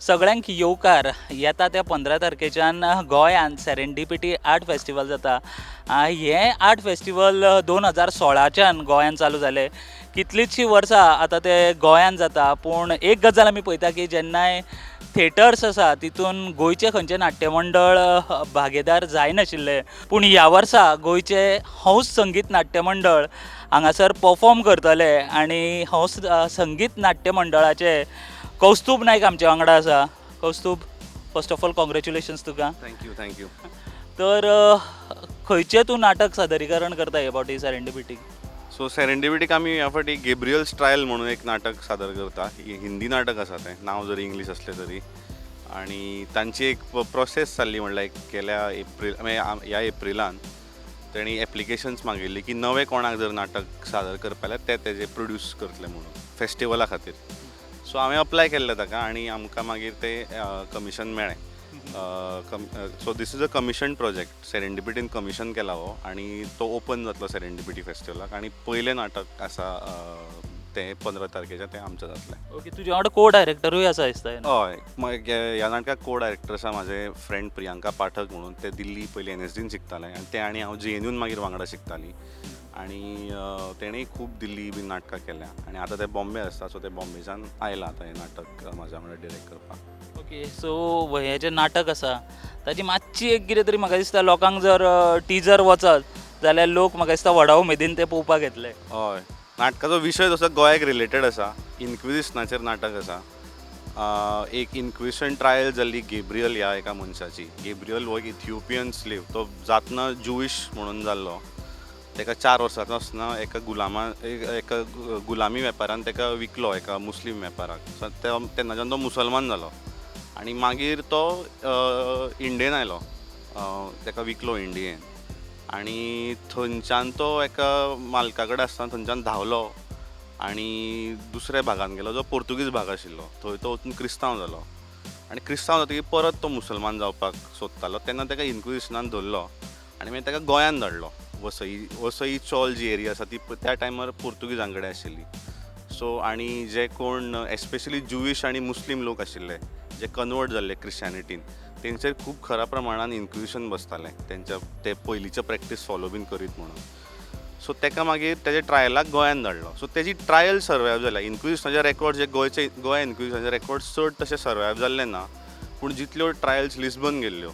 सगळ्यांक येवकार. येता त्या 15 तारखेच्यान गोंयांत सेरेंडिपिटी आर्ट फेस्टिवल जाता. हें आर्ट फेस्टिवल 2016च्यान गोंयांत चालू जालें. कितलींचशीं वर्सां आतां तें गोंयांत जाता. पूण एक गजाल आमी पळयता की जेन्नाय थेटर्स आसा तितून गोंयचें खंयचें नाट्यमंडळ भागीदार जायनाशिल्लें, पूण ह्या वर्सा गोंयचें हंस संगीत नाट्यमंडळ हांगासर पफॉर्म करतले आनी हंस संगीत नाट्यमंडळाचे कौस्तूभ नायक आमच्या वांगडा आसा. Kaustubh, first of all congratulations तुका. Thank you, thank you. तर खंयचें तूं नाटक सादरीकरण करता हे फावटी सेरेंडिपिटीक? सो सेरेंडिपिटीक आमी ह्या फावटी गेब्रियल्स ट्रायल म्हणून एक नाटक सादर करता. हिंदी नाटक आसा तें, नांव जरी इंग्लीश आसलें तरी. आनी तांची एक प्रोसेस जाल्ली, म्हणल्यार एक गेल्या एप्रील, ह्या एप्रिलान तेणी एप्लिकेशन्स मागिल्ली की नवें कोणाक जर नाटक सादर करपा जाल्यार ते तेजे प्रोड्यूस करतले म्हणून फेस्टिवला खातीर. सो हांवें अप्लाय केल्लें ताका आनी आमकां मागीर तें कमिशन मेळ्ळें. So this is a commission project. सेरेंडिपिटीन commission केला हो आनी तो ओपन जातलो सेरेंडिपिटी फेस्टिवलाक आनी पयलें नाटक आसा तें 15 तारखेचें, तें आमचें जातलें. ओके, तुज्या वांगडा को डायरेक्टरूय आसा दिसता. हय, ह्या नाटकाक को डायरेक्टर आसा म्हाजें फ्रेंड प्रियांका पाठक म्हणून. तें दिल्ली पयलीं एनएसडीन शिकतालें आनी तें आनी हांव जेएनयून मागीर वांगडा शिकतालीं आनी तेणें खूब दिल्ली बीन नाटकां केल्या आनी आतां तें बॉम्बे आसता. सो तें बॉम्बेच्यान आयलां आतां हें नाटक म्हाज्या वांगडा डिरेक्ट करपाक. ओके, सो हें जें नाटक आसा ताची मातशी एक कितें तरी म्हाका दिसता लोकांक जर टिजर वचत जाल्यार लोक म्हाका दिसता व्हडा उमेदीन ते पळोवपाक येतले. हय, नाटकाचो विशय तसो गोंयाक रिलेटेड आसा. इन्क्विजिशनाचेर नाटक आसा. एक इन्क्विजिशन ट्रायल जाल्ली गेब्रियल ह्या एका मनशाची. गेब्रियल हो एक इथिओपियन स्लेव. तो जातना ज्युईश म्हणून जाल्लो. ताका 4 वर्सांचो आसतना एका गुलामी वेपारान ताका विकलो एका मुस्लीम वेपाराक. सो तेन्नाच्यान तो मुसलमान जालो आनी मागीर तो इंडियेन आयलो. ताका विकलो इंडियेन आनी थंयच्यान तो एका मालका कडेन आसतना थंयच्यान धांवलो आनी दुसऱ्या भागान गेलो, जो पोर्तुगीज भाग आशिल्लो. थंय तो वचून क्रिस्तांव जालो आनी क्रिस्तांव जातकीर परत तो मुसलमान जावपाक सोदतालो तेन्ना ताका इन्क्विजिशनान धरलो आनी मागीर ताका गोंयान धाडलो. वसई चॉल जी एरिया आसा ती त्या टायमार पोर्तुगिजां कडेन आशिल्ली. सो आनी जे कोण एस्पेशली ज्युईश आनी मुस्लीम लोक आशिल्ले जे कन्वर्ट जाल्ले क्रिश्चॅनिटीन, तेंचेर खूब खऱ्या प्रमाणान इन्क्विजिशन बसतालें, तेंच्या ते पयलींचे प्रॅक्टीस फॉलो बीन करीत म्हणून. सो तेका मागीर तेजे ट्रायलाक गोंयान धाडलो. सो तेजी ट्रायल सर्वायव जाल्या. इन्क्विजिशनाचे रेकॉर्ड जे गोंयचे, गोंय इन्क्विजिशनाचे रेकॉर्ड चड तशे सर्वायव जाल्ले ना, पूण जितल्यो ट्रायल्स लिस्बन गेल्ल्यो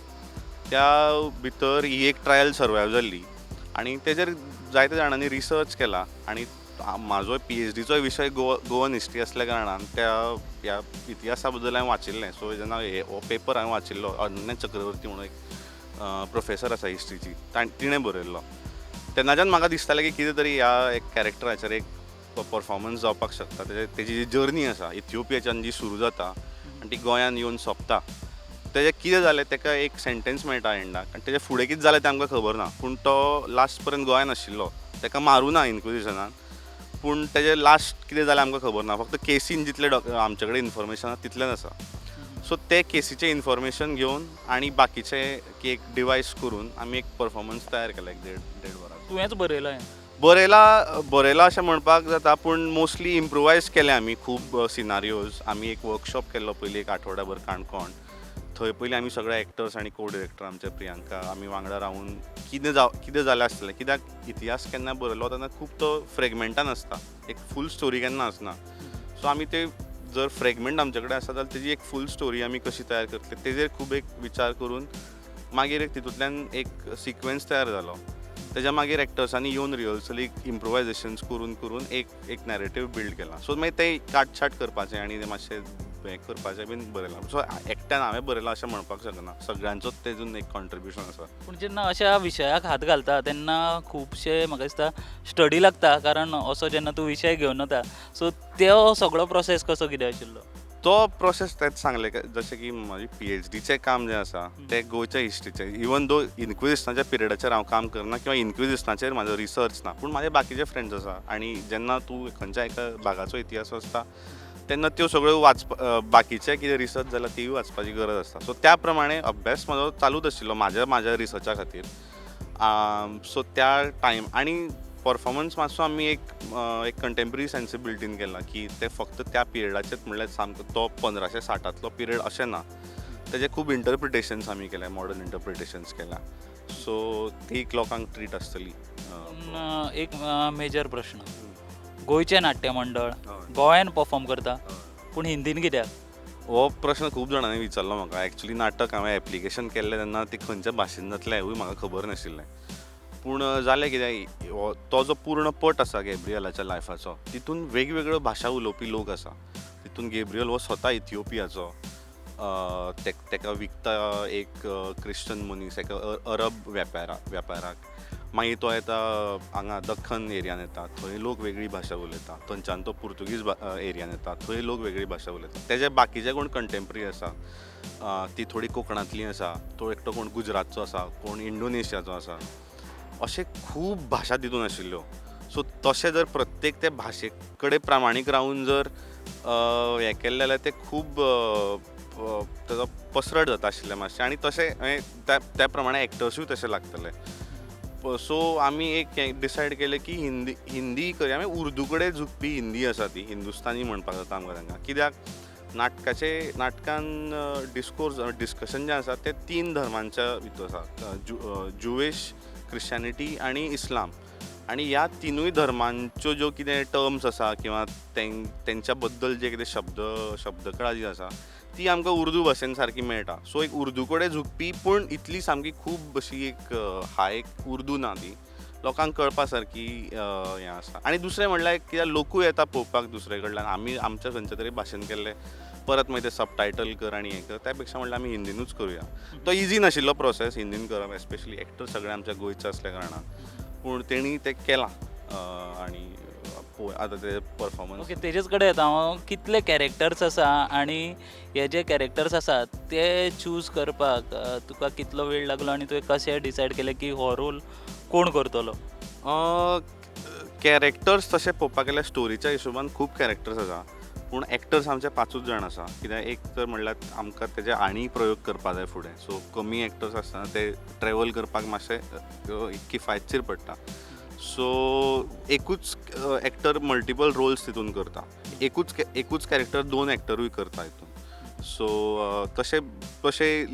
त्या भितर ही एक ट्रायल सर्वायव जाल्ली आनी तेजेर जायते जाणांनी रिसर्च केला. आनी म्हाजो पीएचडीचोय विशय गोवन हिस्ट्री आसल्या कारणान त्या ह्या इतिहासा बद्दल हांवें वाचिल्लें. सो जेन्ना हो पेपर हांवें वाचिल्लो, अनन्या चक्रवर्ती म्हणून एक प्रोफेसर आसा हिस्ट्रीची, तिणें बरयल्लो, तेन्नाच्यान म्हाका दिसतालें की कितें तरी ह्या एक कॅरेक्टराचेर एक परफॉर्मन्स जावपाक शकता. तेजी जी जर्नी आसा इथिओपियाच्यान जी सुरू जाता आनी ती गोंयान येवन सोंपता, तेजें कितें जालें, ताका एक सेंटेन्स मेळटा एंडाक आनी तेजें फुडें कितें जालें तें आमकां खबर ना. पूण तो लास्ट पर्यंत गोंयान आशिल्लो. ताका मारूं ना इन्क्विजिशनान, पूण तेजें लास्ट कितें जालें आमकां खबर ना. फक्त केसीन जितलें आमचे कडेन इन्फॉर्मेशन आसा तितलेंच आसा. सो ते केसीचें इन्फॉर्मेशन घेवन आनी बाकीचे एक डिवायस करून आमी एक परफॉर्मन्स तयार केला, एक देड वरां. तुवेंच बरयलां हें? बरयला अशें म्हणपाक जाता, पूण मोस्टली इम्प्रोवायज केले आमी खूब सिनारियोज. आमी एक वर्कशॉप केल्लो पयलीं एक आठवड्याभर काणकोण. थंय पयलीं आमी सगळे एक्टर्स आनी को डिरेक्टर आमचे प्रियांका आमी वांगडा रावून कितें जालें आसतलें, कित्याक इतिहास केन्ना बरयलो तेन्ना खूब तो फ्रेगमेंटान आसता, एक फूल स्टोरी केन्ना आसना. सो आमी ते जर फ्रेगमेंट आमचे कडेन आसा जाल्यार तेजी एक फूल स्टोरी आमी कशी तयार करतले तेजेर खूब एक विचार करून मागीर एक तितूंतल्यान एक सिक्वेन्स तयार जालो. तेज्या मागीर एक्टर्सांनी येवन रिहर्सलीक इम्प्रोवायजेशन्स करून करून एक नॅरेटीव बिल्ड केला. सो मागीर तें काटछाट करपाचें आनी तें मातशें हें करपाचें बीन बरयलां. सो एकट्यान हांवें बरयलां अशें म्हणपाक शकना, सगळ्यांचोच तेजून एक कॉन्ट्रिब्युशन आसा. पूण जेन्ना अशा विशयाक हात घालता तेन्ना खुबशे म्हाका दिसता स्टडी लागता, कारण असो जेन्ना तूं विशय घेवन वता, सो तो सगळो प्रोसेस कसो कितें आशिल्लो? तो प्रोसेस तेच सांगलें, जशें की म्हाजी पीएचडीचें काम जें आसा तें गोंयच्या हिस्ट्रीचें. इवन दो इन्क्विजिशनाच्या पिरियडाचेर हांव काम करना किंवा इन्क्विजिशनाचेर म्हाजो रिसर्च ना, पूण म्हाजे बाकीचे फ्रेंड्स आसा. आनी जेन्ना तूं खंयच्या एका भागाचो इतिहास आसता तेन्ना त्यो सगळ्यो बाकीचे कितें रिसर्च जाल्या तीय वाचपाची गरज आसता. सो त्या प्रमाणे अभ्यास म्हजो चालूच आशिल्लो म्हाज्या रिसर्चा खातीर. सो त्या टायम आनी परफॉर्मन्स मातसो आमी एक एक कंटेम्पररी सेन्सिबिलिटीन केला की ते फक्त त्या पिरियडाचेच म्हणल्यार सामको तो 1560तलो पिरियड अशें ना, तेजे खूब इंटरप्रिटेशन्स आमी केल्या, मॉडर्न इंटरप्रिटेशन्स केल्या. सो ती एक लोकांक ट्रीट आसतली. पूण एक मेजर प्रश्न, गोंयचें नाट्य मंडळ गोंयान परफॉर्म करता पूण हिंदीन कित्याक? हो प्रश्न खूब जाणांनी विचारलो म्हाका. एक्चुली नाटक हांवें एप्लिकेशन केल्लें तेन्ना ती खंयच्या भाशेन जातलें हेंवूय म्हाका खबर नाशिल्लें. पूण जालें कितें, हो तो जो पूर्ण पट आसा गॅब्रियलाच्या लायफाचो, तितून वेगवेगळ्यो भाशा उलोवपी लोक आसा. तितून गॅब्रियल हो स्वता इथिओपियाचो, तेका विकता एक क्रिश्चन मनीस एका अरब व्यापाराक. मागीर तो येता हांगा दख्खन एरियान येता, थंय लोक वेगळी भाशा उलयता. थंयच्यान तो पुर्तुगीज एरियान येता, थंय लोक वेगळी भाशा उलयता. तेजे बाकीचे कोण कंटेम्पररी आसा, ती थोडी कोंकणांतली आसा, तो एकटो कोण गुजरातचो आसा, कोण इंडोनेशियाचो आसा, अशे खूब भाशा तितून आशिल्ल्यो. सो तशें जर प्रत्येक ते भाशे कडेन प्रामाणीक रावन जर हें केलें जाल्यार तें खूब तेजो पसरट जाता आशिल्लें मातशें, आनी तशें त्या प्रमाणे एक्टर्सूय तशें लागतले. सो आमी एक डिसायड केलें की हिंदी करया. आमी उर्दू कडेन झुकपी हिंदी आसा ती, हिंदुस्तानी म्हणपाक जाता आमकां तांकां, कित्याक नाटकान डिस्कोर्स डिस्कशन जें आसा तें तीन धर्मांच्या भितर आसा, ज्युइश, क्रिश्चॅनिटी आनी इस्लाम. आनी ह्या तिनूय धर्मांच्यो ज्यो कितें टर्म्स आसा किंवा तेंच्या बद्दल जे कितें शब्दकळा जी आसा ती आमकां उर्दू भाशेन सारकी मेळटा. सो एक उर्दू कडेन झुकपी पूण इतली सामकी खूब अशी एक हाय एक उर्दू ना, ती लोकांक कळपा सारकी हें आसा. आनी दुसरें म्हणल्यार कित्याक लोकूय येता पळोवपाक दुसरे कडल्यान, आमी आमच्या खंयच्या तरी भाशेन केल्ले परत मागीर ते सबटायटल कर आनी हें कर, त्या पेक्षा म्हणल्यार आमी हिंदीनूच करुया. तो इजी नाशिल्लो प्रोसेस हिंदीन करप, एस्पेशली एक्टर सगळे आमच्या गोंयचे आसल्या कारणान, पूण तेणी तें केलां आनी आतां ते परफॉर्मन्स. ओके, तेजेच कडेन येता हांव. कितले कॅरेक्टर्स आसा आनी हे जे कॅरेक्टर्स आसात ते चूज करपाक तुका कितलो वेळ लागलो आनी तुवें कशें डिसायड केलें की हो रोल कोण करतलो? कॅरेक्टर्स तशें पळोवपाक गेल्यार स्टोरीच्या हिशोबान खूब कॅरेक्टर्स आसा, पूण एक्टर्स आमचे 5 जाण आसा. कित्याक एक तर म्हणल्यार आमकां तेजे आनी प्रयोग करपा जाय फुडें, सो कमी एक्टर्स आसतना ते ट्रेवल करपाक मातशें किफायतशीर पडटा. सो एकूच एक्टर मल्टिपल रोल्स तितून करता, एकूच कॅरेक्टर 2 एक्टरूय करता हितून. सो तशें तशें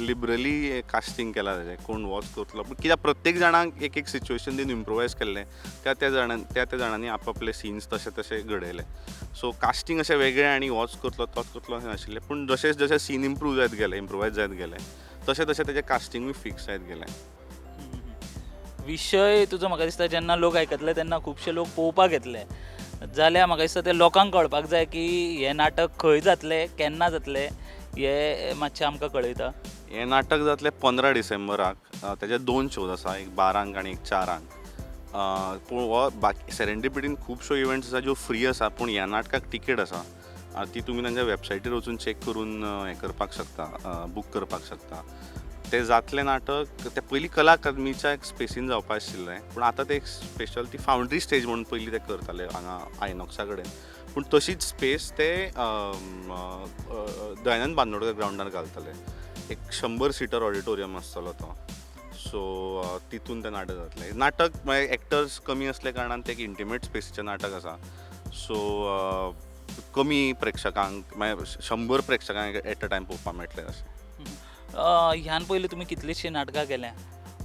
लिबरली कास्टींग केलां तेजें, कोण वॉच करतलो, पूण कित्याक प्रत्येक जाणांक एक एक सिच्युएशन दिवन इम्प्रोवायज केल्लें, त्या त्या जाणां त्या त्या जाणांनी आपआपले सिन्स तशे तशे घडयले. सो कास्टींग अशें वेगळें आनी होच करतलो तोच करतलो अशें नाशिल्लें, पूण जशें जशें सीन इम्प्रूव जायत गेले, इम्प्रोवायज जायत गेले, तशें तशें तेजें कास्टिंगूय फिक्स जायत गेलें. विशय तुजो म्हाका दिसता जेन्ना लोक आयकतले तेन्ना खुबशे लोक पळोवपाक येतले, जाल्यार म्हाका दिसता ते लोकांक कळपाक जाय की हें नाटक खंय जातलें, केन्ना जातलें, हें मातशें आमकां कळयता. हें नाटक जातलें 15 डिसेंबराक. तेजे 2 शोज आसा, एक 12 आनी एक 4. पूण हो बाकी सेरेंडिपिटीन खुबश्यो इव्हेंट्स आसा ज्यो फ्री आसा, पूण ह्या नाटकाक टिकेट आसा, ती तुमी तांच्या वेबसायटीर वचून चॅक करून हें करपाक शकता, बूक करपाक शकता. तें जातलें नाटक तें पयलीं कला अकादमीच्या एक स्पेसीन जावपा आशिल्लें, पूण आतां तें एक स्पेशल ती फावंड्री स्टेज म्हणून पयलीं तें करताले हांगा आयनॉक्सा कडेन, पूण तशीच स्पेस ते दयानंद बांदोडकर ग्रावंडार घालतले. एक 100 सिटर ऑडिटोरियम आसतलो तो. सो तितून तें नाटक जातलें. नाटक मागीर एक्टर्स कमी आसल्या कारणान तें एक इंटिमेट स्पेसीचें नाटक आसा. सो कमी प्रेक्षकांक, मागीर 100 प्रेक्षकांक एट अ टायम पळोवपाक मेळटलें अशें. ह्यान पयलीं तुमी कितलींशीं नाटकां केल्यां,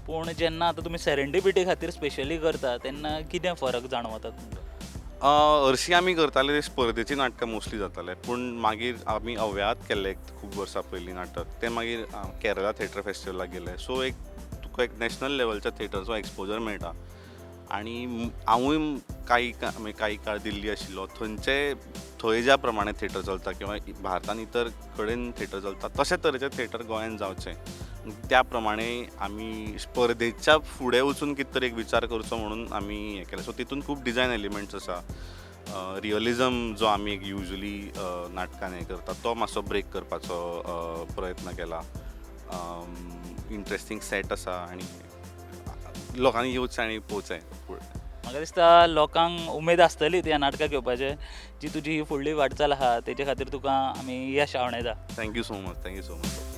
पूण जेन्ना आतां तुमी सेरेंडिपिटी खातीर स्पेशली करता तेन्ना कितें फरक जाणवता तुमकां? हरशीं आमी करताले ते स्पर्धेची नाटकां मोस्टली जाताले, पूण मागीर आमी अव्यात केल्लें खूब वर्सां पयलीं नाटक, तें मागीर केरला थिएटर फेस्टिवलाक गेलें. सो एक तुका एक नॅशनल लेवलच्या थिएटरचो एक्सपोजर मेळटा. आनी हांवूय कांय काळ दिल्ली आशिल्लो, थंयचे थंय ज्या प्रमाणे थिएटर चलता किंवा भारतान इतर कडेन थिएटर चलता तशे तरेचें थिएटर गोंयांत जावचें, त्या प्रमाणे आमी स्पर्धेच्या फुडें वचून कितें तरी एक विचार करचो म्हणून आमी हें केलें. सो तितून खूब डिजायन एलिमेंट्स आसा, रियलिजम जो आमी एक युजली नाटकान हें करता तो मातसो ब्रेक करपाचो प्रयत्न केला. इंट्रस्टींग सेट आसा आनी लोकांनी येवचें आनी पळोवचें. म्हाका दिसता लोकांक उमेद आसतली त्या नाटकाक येवपाचें. जी तुजी ही फुडली वाटचाल आहा तेजे खातीर तुका आमी यश आंवडेता. Thank you so much, thank you so much.